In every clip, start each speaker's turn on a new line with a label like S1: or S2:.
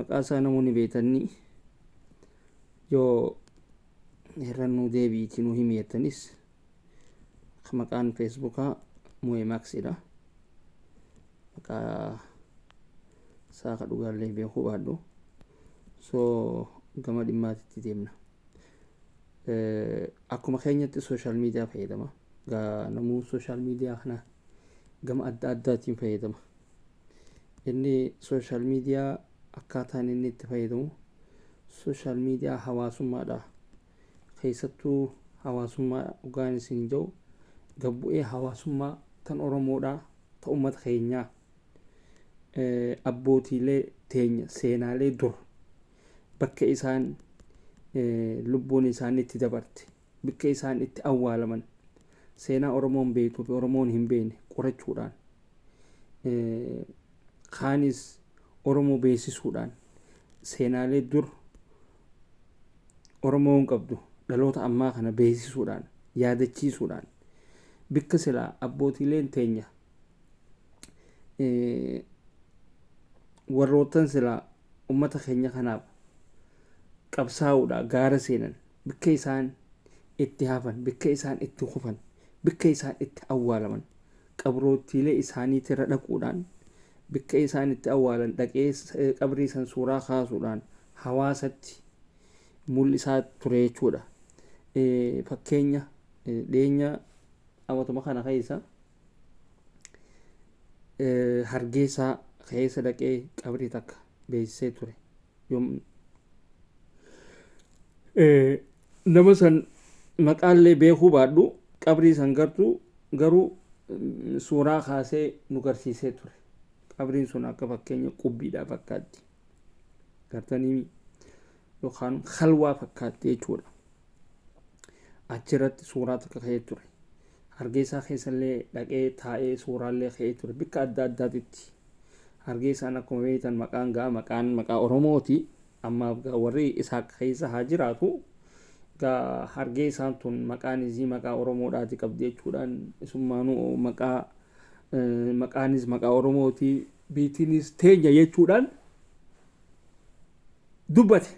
S1: Maqaa isaa namoonni beektanii yoo herrannuu deebiitii nu himi jettanis, maqaan Feesbuukaa Mu'ee Maaksiidha. Maqaa isaa ka dhugaallee beekuu baadhu. So gama dhimmaatitti deemna. Akkuma keenyatti social media fayyadama. Gaa namuu social media kana gama adda addaatiin fayyadama. Inni social media akkaataan inni itti fayyadamu social media hawaasummaadha. Keessattuu hawaasummaa dhugaan isin jedhu gabbu'ee hawaasummaa tan Oromoodha, ta uummata keenyaa, abbootiilee teenya seenaalee dur bakka isaan lubbuun isaanii itti dabarte, bakka isaan itti awwaalaman, seenaa Oromoon beektuu fi Oromoon hin beekne qorachuudhaan, kaanis Oromoo beeksisuudhaan, seenaalee dur Oromoon qabdu dhaloota ammaa kana beeksisuudhaan, yaadachiisuudhaan, bikka silaa abbootiileen teenya warroottan silaa ummata keenya kanaaf qabsaa'uudha gaara seenan, bikka isaan itti hafan, bikka isaan itti kufan, bikka isaan itti awwaalaman, qabroottiilee isaaniitirra dhaquudhaan, bikka isaan itti awwaalan dhaqee qabrii san suuraa kaasuudhaan hawaasatti mul'isaa ture jechuudha. Fakkeenya dhiyeenya amatuma kana keessa Hargeysaa keessa dhaqee qabrii takka beeksisee ture. Nama san maqaallee beekuu baadhu, qabrii san gartuu garuu suuraa kaasee nu garsiisee ture. Qabriin sun akka fakkeenya qubbiidhaa fakkaatti. Gartanii yookaan halwaa fakkaatti jechuudha. Achirratti suuraa takka ka'ee ture. Hargeysaa keessallee dhaqee taa'ee suuraallee ka'ee ture bikka adda addaatitti. Hargeysaan akkuma beektan maqaan gaa maqaan maqaa Oromooti. Ammaaf gaa warri Isaaq keessa haa jiraatu. Gaa Hargeysaan tun maqaan isii maqaa Oromoodhaati qabdi jechuudhaan, isummaanuu maqaa maqaanis maqaa Oromooti, biitiinis teenya jechuudhaan dubbate.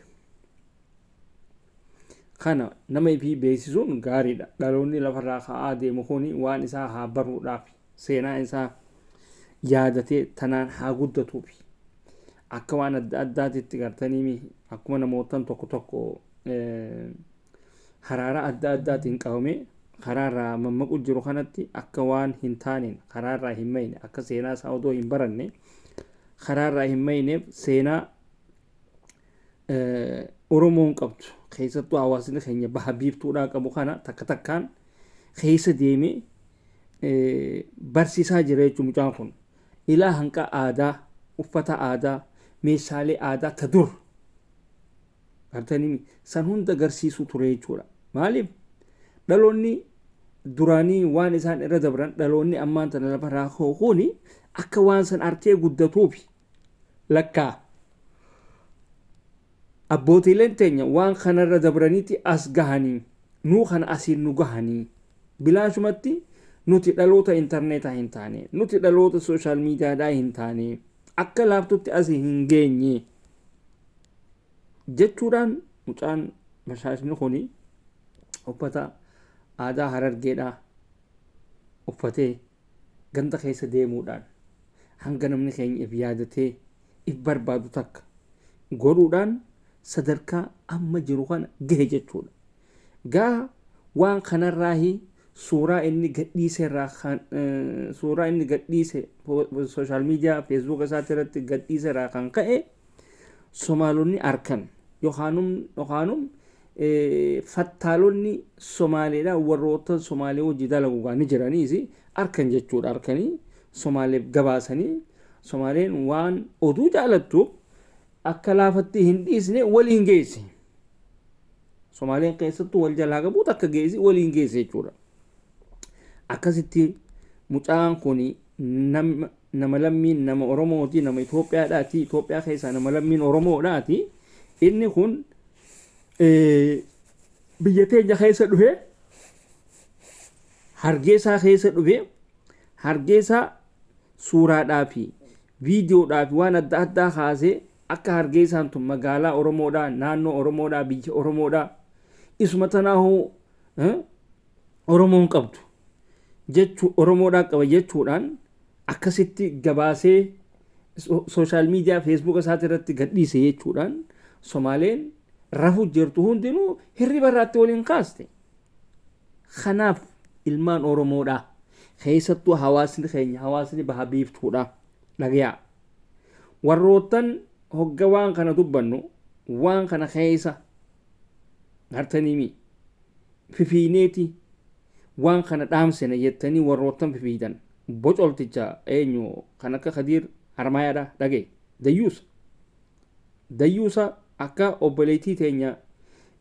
S1: Kana nama ifii beeksisuun gaariidha. Dhaloonni lafarraa ka'aa deemu kuni waan isaa haa baruudhaaf, seenaa isaa yaadatee tanaan haa guddatuufi. Akka waan adda addaatitti gartanii akkuma namootan tokko tokko haraara adda addaatiin qabamee karaarraa mammaqu jiru kanatti, akka waan hin taaneen karaarraa hin mayne, akka seenaa isaa odoo hin baranne karaarraa hin mayneef, seenaa Oromoon qabdu, keessattuu hawaasni keenya baha biiftuudhaa qabu kana takka takkaan keessa deemee barsiisaa jira jechuun. Mucaan kun ilaa hanqa aadaa, uffata aadaa, meeshaalee aadaa ta dur gartanii san hunda garsiisuu ture jechuudha. Maaliif? Dhaloonni duraanii waan isaan irra dabran dhaloonni ammaan tana lafa irraa kuni akka waan san arkee guddatuufi. Lakkaa abbootiileen teenya waan kanarra dabraniiti as gahanii, nuu kana asiin nu gahanii. Bilaashumatti nuti dhaloota intarneetaa hin taane, nuti dhaloota social mediadhaa hin taane, akka laaftutti asii hin geenye jechuudhaan mucaan bashaashni kuni uffata aadaa Harargeedhaa uffatee ganda keessa deemuudhaan hanga namni keenya if yaadatee if barbaadu takka godhuudhaan sadarkaa amma jiru kana gahe jechuudha. Gaa waan kanarraahi suuraa inni gadhiise irraa kan suuraa inni gadhiise social media Feesbuuka isaatti irratti gadhiise irraa kan ka'e Somaalonni arkan yookaanum fattaalonni Somaaleedha, warroota Somaalee hojii dalagu gaa ni jiraniis arkan jechuudha. Arkanii Somaaleef gabaasanii, Somaaleen waan oduu jaalattuuf akka laafatti hin dhiisne waliin geesse. Somaaleen keessattuu wal jalaa qabuu takka geessi waliin geesse jechuudha. Akkasitti mucaan kun nama lammiin nama Oromooti, nama Itoophiyaadhaati, Itoophiyaa keessaa nama lammiin Oromoodhaati. Inni kun biyya teenya keessa dhufe, Hargeysaa keessa dhufe, Hargeysaa suuraadhaa fi viidiyoodhaa fi waan adda addaa kaasee Akka Hargeysaan tun magaalaa Oromoodhaa, naannoo Oromoodhaa, biyya Oromoodhaa isuma tanaahuu Oromoon qabdu jechuu Oromoodhaa qaba jechuudhaan akkasitti gabaasee social media Facebooka isaati irratti gadhiise jechuudhaan Somaaleen rafu jirtu hundinuu hirriba irraatti waliin kaaste. Kanaaf ilmaan Oromoodhaa keessattuu hawaasni keenya hawaasni baha biiftuudha dhagayaa. Warroottan hogga waan kana dubbannu waan kana keessa gartaniimi fifiineeti waan kana dhaamsina jettanii warroottan fifiidan bocolticha eenyu kan akka Kadiir Harmaayaadha dhagaye dayyuusa. Dayyuusa akka obboleettii teenya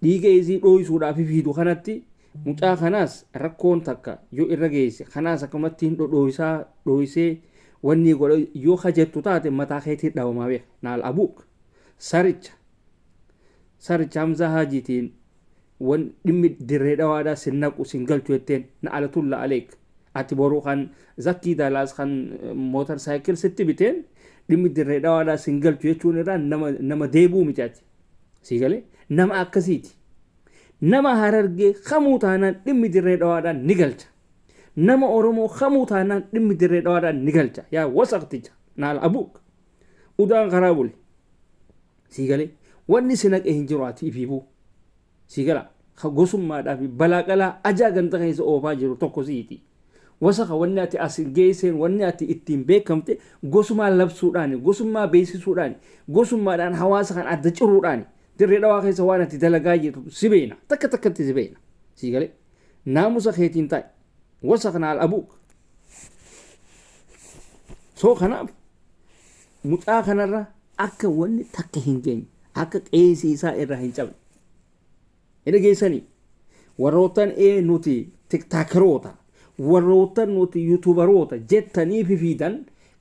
S1: dhiiga isii dhooysuudhaaf fiidu kanatti mucaa kanaas rakkoon takka yoo irra geesse kanaas akkamatti hin dhodhooysaa dhooysee wanni godha yoo kajettu taate mataa keetiin dhabamaa beeka naal abuuk saricha saricha Hamzaa Haajiitiin wan dhimmi dirree dhawaadhaa sin naqu sin galchu jetteen na alatulla aleek ati boru kan zakkii dalaas kan mootar saayikil sitti biteen dhimmi dirree dhawaadhaa sin galchu jechuun irraa nama nama deebuu miti ati sii galee nama akkasiiti nama Harargee kamuu taanaan dhimmi dirree dhawaadhaan ni galcha nama Oromoo kamuu taanaan dhimmi dirree dhawaadhaan ni galcha yaa wasaqticha naal abuuk udaan karaa bule sii galee wanni si naqe hin jiru ati ifiifuu sii gala ka gosummaadhaa fi balaa qalaa ajaa ganda keessa oofaa jiru tokko siiti wasaka wanni ati as geesseen wanni ati ittiin beekamte gosumaa labsuudhaani gosummaa beeksisuudhaani gosummaadhaan hawaasa kan adda ciruudhaani dirree dhawaa keessa waan ati dalagaa jirtu si beena takka takkatti si beena sii galee naamusa keetiin taa'e wasaka naal abuuk soo kanaaf mucaa kanarra akka wanni takka hin geenye akka qeesii isaa irraa hin cabne hin dhageessanii warroottan ee nuti TikTokeroota warroottan nuti YouTuberoota jettanii fifiidan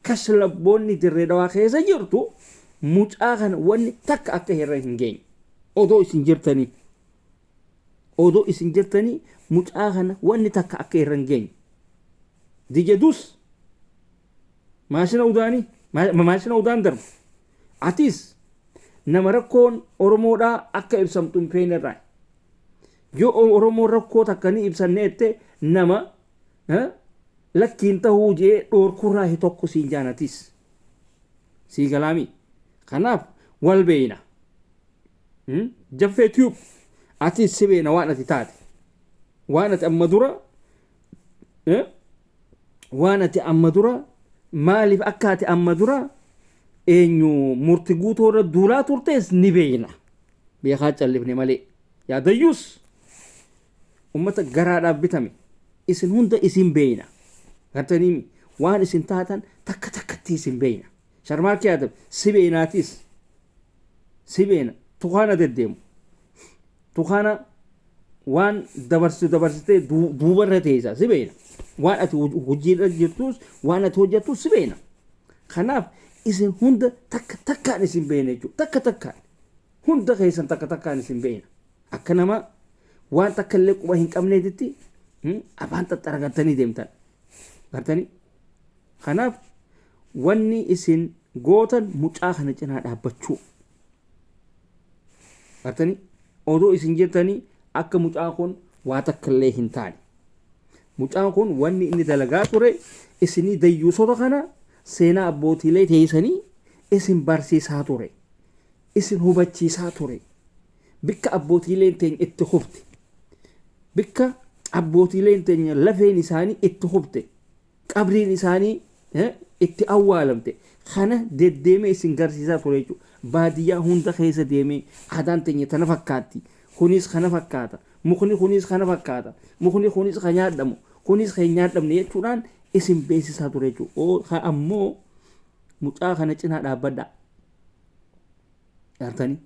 S1: kashlabboonni dirree dhawaa keessa jirtu mucaa kana wanni takka akka irra hin geenye odoo isin jirtanii odoo isin jirtanii mucaa kana wanni takka akka irra hin geenye dijedus maashina udaanii maashina udaan darbu atis nama rakkoon Oromoodhaa akka ibsamtu hin feene irraa yoo Oromoon rakkoo takka ni ibsanne jette nama lakkiin tahuu jee dhoorkurraa hi tokko siin jaanatis sii galaami kanaaf wal beeyna Jaffee Tube atis si beena waan ati taate waan ati amma dura waan ati amma dura maaliif akka ati amma dura eenyu murti guutuu irra duulaa turtes ni beekna beekaa callifne malee yaadayyuus ummata garaadhaaf bitame isin hunda isin beekna gartaniimi waan isin taatan takka takkatti isin beekna Sharmaarkee Adam si beeknaatis si beekna tukaana deddeemu tukaana waan dabarsitu dabarsitee duubarra teessa si beekna waan ati hojiirra jirtus waan ati hojjettus si beekna kanaaf isin hunda takka takkaan isin beekna jechuudha takka takkaan hunda keessan takka takkaan isin beekna akka nama waan takka illee quba hin qabneetitti afaan xaxxaragartanii deemtan gartanii kanaaf wanni isin gootan mucaa kana cinaa dhaabbachuu gartanii odoo isin jirtanii akka mucaan kun waa takka illee hin taane mucaan kun wanni inni dalagaa ture isinii dayyuusota kana seenaa abbootiilee teessanii isin barsiisaa ture isin hubachiisaa ture bikka abbootiileen teenya itti kufte bikka abbootiileen teenya lafeen isaanii itti kufte qabriin isaanii itti awwaalamte kana deddeemee isin garsiisaa ture jechuudha. Baadiyyaa hunda keessa deemee aadaan teenya tana fakkaatti. Kunis kana fakkaata. Mukni kunis kana fakkaata. Mukni kunis kan nyaadhamu. Kunis kan hin nyaadhamne jechuudhaan isin beeksisaa ture jechuudha. Ammoo mucaa kana cinaa dhaabbadhaa. Gartanii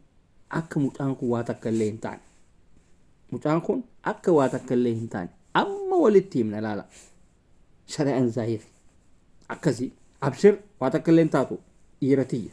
S1: akka mucaan kun waa takka illee hin taane. Mucaan kun akka waa takka illee hin taane. Amma walitti himna laala. Shari'aan zaahiri. Akkasii abshir waa takka illee hin taatu dhiira tiyya.